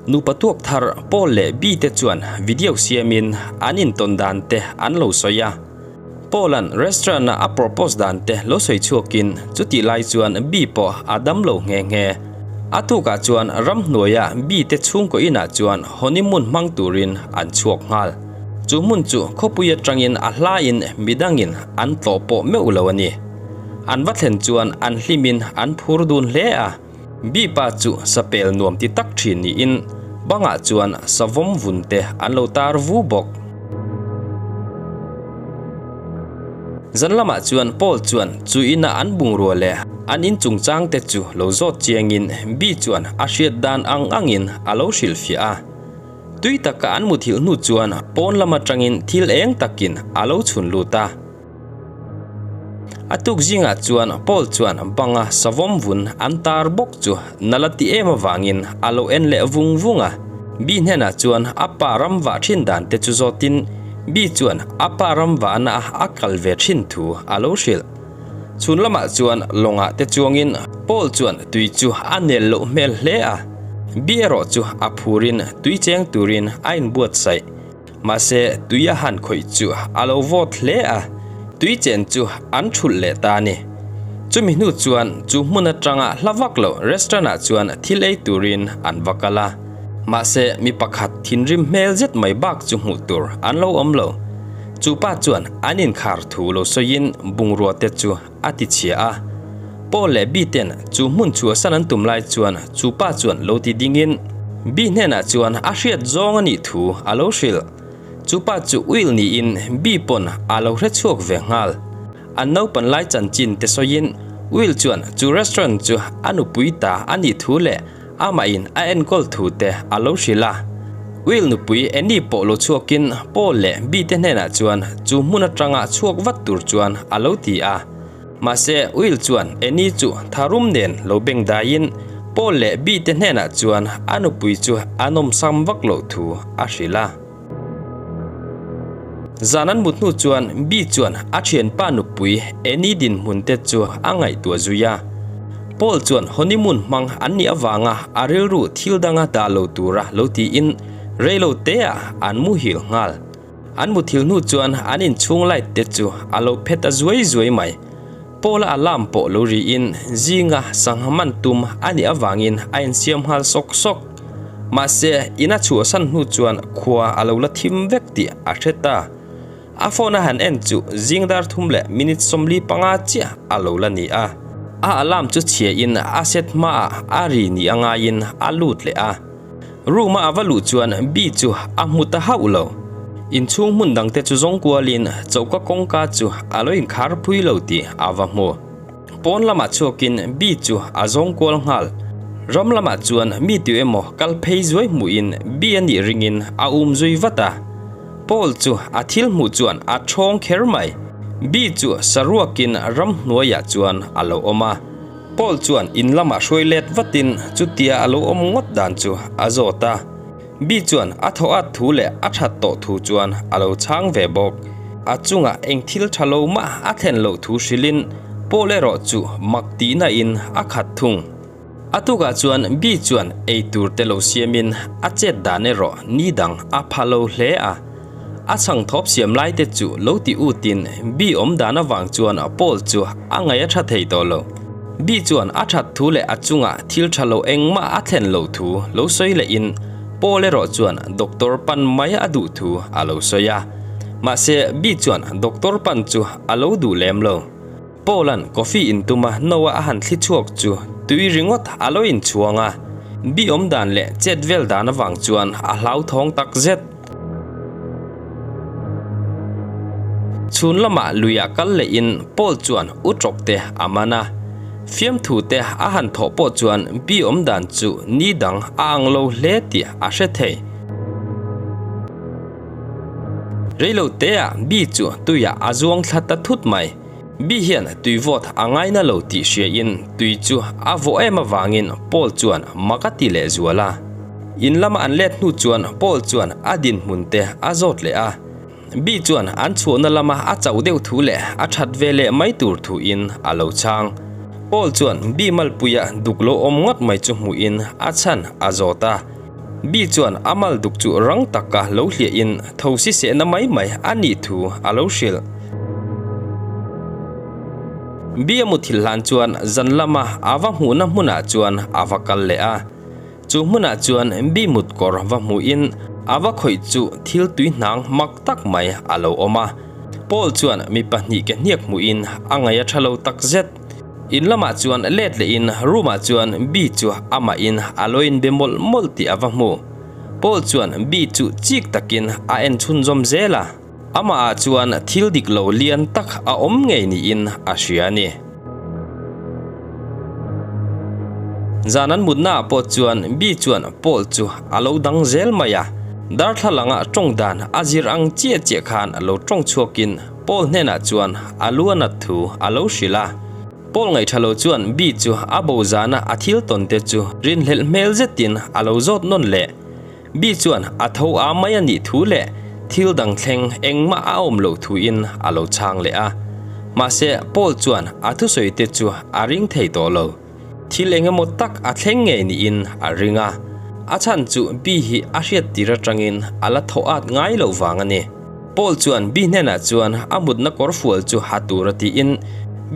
Nupa tuak thar Paul leh Bee te chuan video siamin an intawn dan te an lo sawi a. Paul-a'n restaurant-a a propose dan te lo sawi chhuakin chutih lai chuan Bee pawh a dam lo nghe nghe. A tukah chuan ramhnuaia Bee te chhungkaw inah chuan honeymoon hmang turin an chhuak nghal. Chu hmun chu khawpui atangin a hlain midangin an tlawh pawh meuh lo a ni. An va thlen chuan an hlimin an phur dun hle a. Bee pa chu sapel nuam ti tak thin niin bangah chuan savawm vun te an lo tar vu bawk. Zan lamah chuan Paul chuan chu ina an bungrua leh an in chungchang te chu lo zawt chiangin Bee chuan a hriat dan ang angin a lo hrilhfiah a. Tui taka an muthilh hnu chuan pawn lam atangin thil eng takin a lo chhun lut a. A tuk zingah chuan Paul chuan banga savawm vun an tar bawk chu nala ti em avangin a lo en leh vung vung a. Bi hnenah chuan a pa ram vah thin dan te chu zawtin Bi chuan a pa ram vahna a kal ve thin thu a lo hrilh. Chhun lamah chuan lawngah te chuangin Paul chuan tui chu a nel loh hmel hle a. Bi erawh chu a phurin tui cheng turin a inbuatsaih. Mahse, tui a han khawih chu a lo vawt hle a, tui chen chu an thulh leh ta a ni. Chumi hnu chuan chu hmun atanga hla vak lo restaurant ah chuan thil ei turin an va kal a. Mahse, mi pakhat thinrim hmel zet mai bak chu hmuh tur an lo awm lo. Chu pa chuan an inkhar thu lo sawiin bungrua te chu a ti chhia a. Paul leh Bi ten chu hmun chhuahsan an tum lai chuan chu pa chuan lo ti dingin Bi hnenah chuan a hriat zawng a nih thu a lo hrilh. Chu pa chu Will niin Bi pawn a lo hre chhuak ve nghal. An naupan lai chanchin te sawiin Will chuan chu restaurant chu a nupui ta a nih thu leh Amahin a enkawl thu te a lo hrilh a. Will nupui Annie pawh lo chhuakin Paul leh Bee te hnenah chuan chu hmun atanga chhuak vat tur chuan a lo ti a. Mahse Will chuan Annie chu tharum nen lo beng daiin Paul leh Bee te hnenah chuan a nupui chu a nawmsam vak loh thu a hrilh a. Zan an mut hnu chuan Bee chuan a thianpa nupui Annie dinhmun te chu a ngaihtuah zui a. Paul chuan honeymoon hmang an nih avanga a rilru thil danga dah lo tura lo tiin reilo teah an muhil nghal. An muthil hnu chuan an inchhung light te chu a lo phet a zuai zuai mai. Paul-a alarm pawh lo riin zinga sangha man tum a nih avangin a insiam nghal sawk sawk. Mahse, in a chhuahsan hnu chuan khua a lo la thim vek tih a hre ta. A phone a han en chu zing dar thum leh minute 45 chiah a lo la ni a. A alarm chu chhiain a set hmaah a ri ni a ngaiin a lut leh a. Room a ava luh chuan Bee chu a hmu ta hauh lo. Inchhung hmun dangte chu zawng kualin choka kawngka chu a lo inkhar phui lo tih a va hmu. Pawn lamah chhuakin Bee chu a zawng kual nghal. Ram lamah chuan mi tu emaw kal phei zuai hmuhin Bee a nih ringin a um zui vat a. Paul chu a thil hmuh chuan a thawng kher mai. Bee chu saruakin ramhnuaiah chuan a lo awm a. Paul chuan in lamah hruai let vatin chutia a lo awm ngawt dan chu a zawt a. Bee chuan a thaw at thu leh a that tawh thu chuan a lo chhang ve bawk. A chungah eng thil tha lo mah a thlen loh thu hrilhin Paul erawh chu mak tihna in a khat thung. A tukah chuan Bee chuan ei tur te lo siamin a chet dan erawh ni dang a pha lo hle a. A chhang thawp siam lai te chu lo ti utin Bee awm dan avang chuan Paul chu a ngaih a tha thei tawh lo. Bee chuan a that thu leh a chungah thil tha lo engmah a thlen loh thu lo sawi lehin Paul erawh chuan doctor pan mai a duh thu a lo sawi a. Mahse Bee chuan doctor pan chu a lo duh lem lo. Paul-a'n coffee in tuma no-a a han thli chhuak chu tui ringawt a lo inchhuang a, Bee awm dan leh chet vel dan avang chuan a hlauthawng tak zet. Chhun lamah luiah kal lehin Paul chuan u tawk te a man a, fiamthu te a han thawh pawh chuan Bee awm dan chu ni dang a ang lo hle tih a hre thei. Reilo teah Bee chu tuiah a zuang thla ta thut mai. Bee hian tui vawt a ngaina lo tih hriain tui chu a vawh em avangin Paul chuan mak a ti leh zual a. In lama an let hnu chuan Paul chuan a dinhmun te a zawt leh a. Bee chuan an chhuahna lama a chauh deuh thu leh a that ve leh mai tur thuin a lo chhang. Paul chuan Bee malpuia duk lo awm ngawt mai chu hmuhin a chhan a zawt a. Bee chuan a mal duk chu rang taka lo hliahin thosi sehna mai mai a nih thu a lo hrilh. Bee a muthilh hlan chuan zan lama a va hmuhna hmunah chuan a va kal leh a. Chu hmunah chuan Bee mutkawr va hmuhin a va khawih chu thil tui hnang mak tak mai a lo awm a. Paul chuan mi pahnih ke hniak hmuhin a ngaih a tha lo tak zet. In lamah chuan let lehin room ah chuan Bee chu amahin a lo inbe mawlh mawlh tih a va hmu. Paul chuan Bee chu chik takin a en chhunzawm zel a, amah ah chuan thil dik lo lian tak a awm ngei niin a hria a ni. Zan an mutna ah pawh chuan Bee chuan Paul chu a lo dang zel mai a, darthlalang ah tawng dan a zir ang chiah chiah khan lo tawng chhuakin Paul hnenah chuan a lu a nat thu a lo hrilh a. Paul ngaihṭha lo chuan Bee chu a bo zana a thil tawn te chu rinhlelh hmel zetin a lo zawt nawn leh. Bee chuan a tho a mai a nih thu leh thil dang thleng engmah a awm loh thuin a lo chhang leh a. Mahse, Paul chuan a thusawi te chu a ring thei tawh lo. Thil eng emaw tak a thleng ngei niin a ring a, a chhan chu Bee hi a hriat tir atangin a la thaw at ngai loh vang a ni. Paul chuan Bee hnenah chuan a mutna kawr fual chu ha tura tiin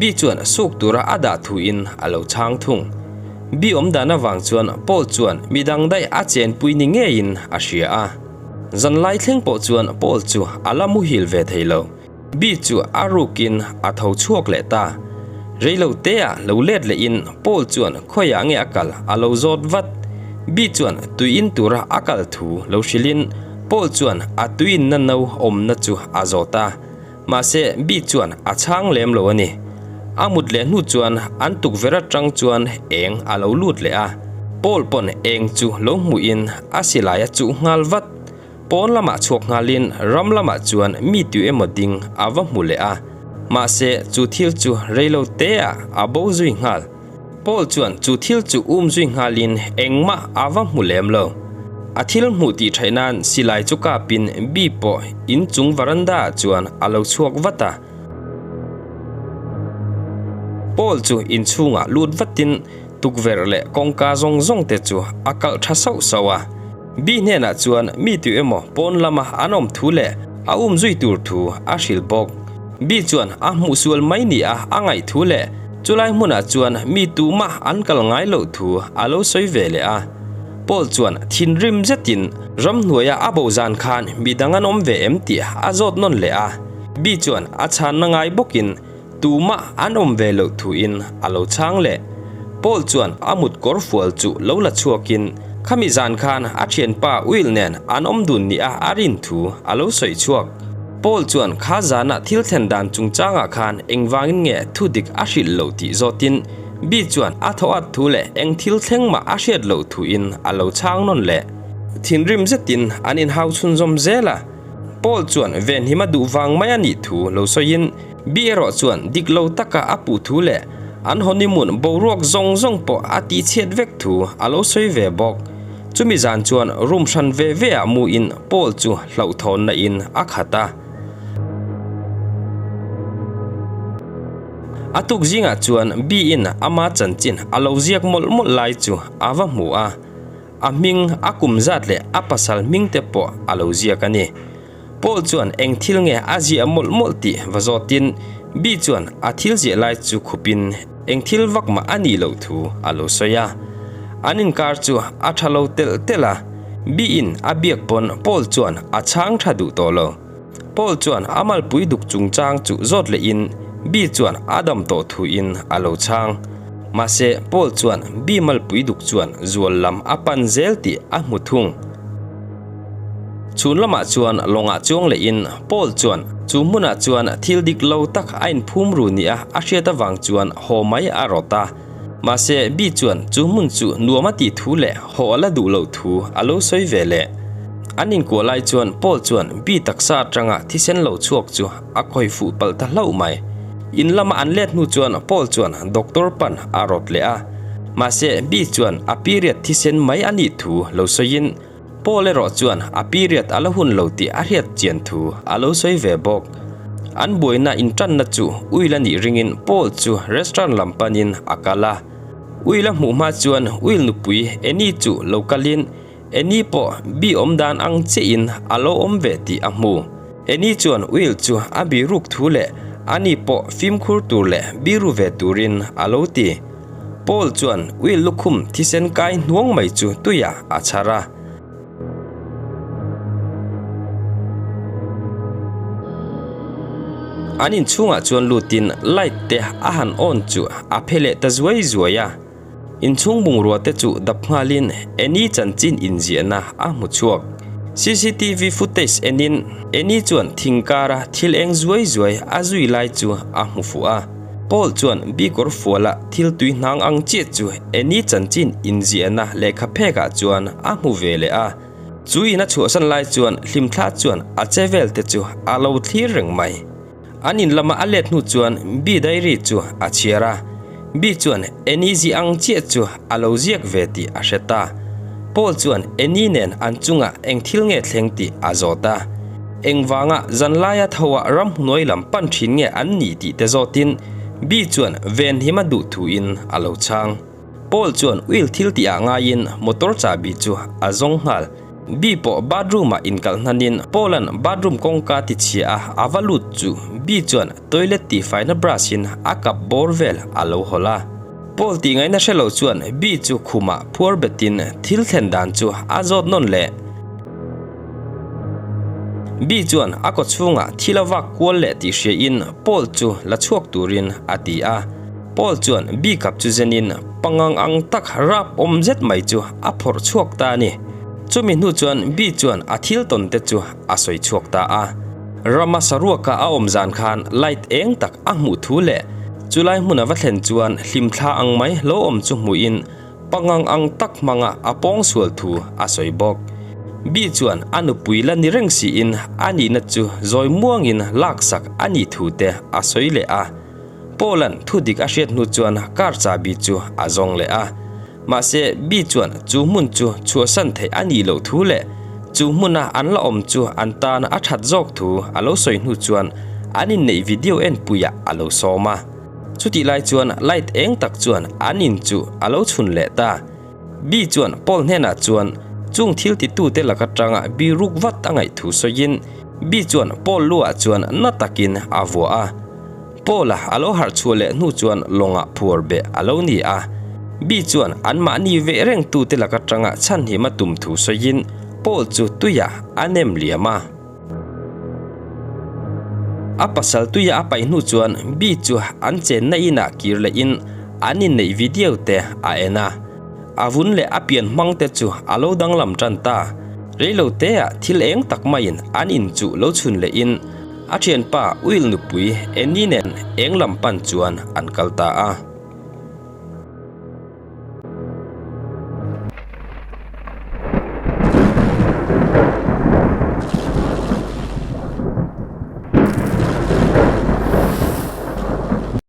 Bee chuan suk tura a dah thuin a lo chhang thung. Bee awm dan avang chuan Paul chuan midang daih a chenpui ni ngeiin a hria a. Zanlai thleng pawh chuan Paul chu a la muhil ve thei lo. Bee chu a rukin a tho chhuak leh ta. Reilo teah lo let lehin Paul chuan khawiah nge a kal a lo zawt vat. Bee chuan tui in tura a kal thu lo hrilhin Paul chuan a tui inna no awmna chu a zawt a. Mahse Bee chuan a chhang lem lo a ni. A mut leh hnu chuan an tukverh atang chuan eng a lo lut leh a. Paul pawn eng chu lo hmuhin a silai a chuh nghal vat. Pawn lamah chhuak nghalin ram lamah chuan mi tu emaw ding a va hmu leh a, mahse chu thil chu reilo teah a bo zui nghal. Paul chuan chu thil chu um zui nghalin engmah a va hmu lem lo. A thil hmuh tih theih nan silai chu kapin Bee pawh inchung varanda ah chuan a lo chhuak vat a. Paul chu inchhungah lut vatin tukverh leh kawngka zawng zawng te chu a kalh tha sauh sauh a. Bee hnenah chuan mi tu emaw pawn lama an awm thu leh a um zui tur thu a hrilh bawk. Bee chuan a hmuh sual mai nia a ngaih thu leh chulai hmunah chuan mi tumah an kal ngai loh thu a lo sawi ve leh a. Paul chuan thinrim zetin ramhnuaia a bo zan khan midang an awm ve em tih a zawt nawn leh a. Bee chuan a chhanna ngai bawkin Tumah an awm ve loh thuin a lo chhang leh. Paul chuan a mut kawr fual chu lo la chhuakin khami zan khan a thianpa Will nen an awm dun nia a rin thu a lo sawi chhuak. Paul chuan kha zana thil thlen dan chungchangah khan engvangin nge thu dik a hrilh loh tih zawtin Bee chuan a thaw at thu leh eng thil thleng mah a hriat loh thuin a lo chhang nawn leh. Thinrim zetin an inhau chhunzawm zel a, Paul chuan venhim a duh vang mai a nih thu lo sawiin Bee erawh chuan dik lo taka a puh thu leh an honeymoon boruak zawng zawng pawh a tihchhiat vek thu a lo sawi ve bawk. Chumi zan chuan room hran ve ve ah muin Paul chu hlauhthawnna in a khat a. A tuk zingah chuan Bee in ama chanchin a lo ziak mawlh mawlh lai chu a va hmu a. A hming, a kum zat leh a pasal hming te pawh a lo ziak a ni. Paul chuan eng thil nge a ziah mawlh mawlh tih va zawtin Bee chuan a thil ziah lai chu khupin eng thil vak mah a nih loh thu a lo sawi a. An inkar chu a tha lo telh telh a, Bee in a biak pawn Paul chuan a chhang tha duh tawh lo. Paul chuan a malpui duk chungchang chu zawt lehin Bee chuan a dam tawh thuin a lo chhang. Mahse, Paul chuan Bee malpui duk chuan zual lam a pan zel tih a hmu thung. Chhun lamah chuan lawngah chuang lehin Paul chuan chu hmunah chuan thil dik lo tak a inphum ru nia a hriat avang chuan haw mai a rawt a. Mahse, Bee chuan chu hmun chu nuam a tih thu leh haw a la duh loh thu a lo sawi ve leh. An inkuah lai chuan Paul chuan Bee taksa atanga thisen lo chhuak chu a khawi fuh palh ta hlauh mai. In lama an let hnu chuan Paul chuan doctor pan a rawt leh a. Mahse, Bee chuan a period thisen mai a nih thu lo sawiin Paul erawh chuan a period a la hun lo tih a hriat chian thu a lo sawi ve bawk. An buaina intanna chu Will a nih ringin Paul chu restaurant lam panin a kal a. Will a hmuh hma chuan Will nupui Annie chu lo kalin. Annie pawh Bee awm dan ang chiahin a lo awm ve tih a hmu. Annie chuan Will chu a biruk thu leh ani pawh fimkhur tur leh biru ve turin a lo ti. Paul chuan Will lukhum thisen kai hnuang mai chu tuiah a chhar a. An inchhungah chuan lutin light te a han on chu a phe leh ta zuai zuai a. Inchhung bungrua te chu dap nghalin Annie chanchin inziahna a hmu chhuak. Cctv footage enin Annie chuan thing kara thil eng zuai zuai a zui lai chu a hmu fuh a. Paul chuan bikawr fuala thil tui hnang ang chiah chu Annie chanchin inziahna lehkha phekah chuan a hmu ve leh a. Chu in a chhuahsan lai chuan hlimthla chuan a che vel te chu a lo thlir reng mai. An in lama a let hnu chuan Bee diary chu a chhiar a, Bee chuan Annie zi ang chiah chu a lo ziak ve tih a hre ta. Paul chuan Annie nen an chungah eng thil nge thleng tih a zawt a. Engvanga zanlaia thoa ramhnuai lam pan thin nge an nih tih te zawtin Bee chuan venhim a duh thuin a lo chhang. Paul chuan Will thil tih ah ngaiin motor chahbi chu a zawng nghal. Bee pawh bathroom ah inkalh hnanin Paul-a'n bathroom kawngka ti chhia a a va lut chu Bee chuan toilet tihfaina brush in a kap bawr vel a lo hawlh a. Paul tih ngaihna hre lo chuan Bee chu khumah phuar betin thil thlen dan chu a zawt nawn leh. Bee chuan a kaw chhungah thil a vak kual leh tih hriain Paul chu la chhuak turin a ti a. Paul chuan Bee kap chu zenin pangang ang tak rap awm zet mai chu a phawrh chhuak ta a ni. Chumi hnu chuan Bee chuan a thil tawn te chu a sawi chhuak ta a. Rama saruaka a awm zan khan light eng tak a hmuh thu leh chulai hmun a va thlen chuan hlimthla ang mai lo awm chu hmuhin pangang ang tak hmanga a pawng sual thu a sawi bawk. Bee chuan a nupui la ni reng siin a nihna chu zawi muangin laksak a nih thu te a sawi leh a. Paul-a'n thu dik a hriat hnu chuan car chahbi chu a zawng leh a. Mahse, Bee chuan chu hmun chu chhuahsan theih a nih loh thu leh chu hmuna an la awm chu an tan a that zawk thu a lo sawi hnu chuan an inneih video enpuiah a lo sawm a. Chutih lai chuan light eng tak chuan an in chu a lo chhun leh ta. Bee chuan Paul hnenah chuan chung thil titute lak atanga Bee ruk vat a ngaih thu sawiin Bee chuan Paul luah chuan na takin a vuah a. Paul-a a lo harh chhuah leh hnu chuan lawngah phuar beh a lo ni a. Bee chuan anmahni veh rengtute lak atanga chhanhim a tum thu sawiin Paul chu tuiah a nem liam a. A pasal tuia a paih hnu chuan Bee chu an chenna inah kir lehin an inneih video te a en a. A vun leh a pian hmang te chu a lo danglam tan ta. Reilo teah thil eng tak maiin an inchuh lo chhun lehin a thianpa Will nupui Annie nen eng lam pan chuan an kal ta a.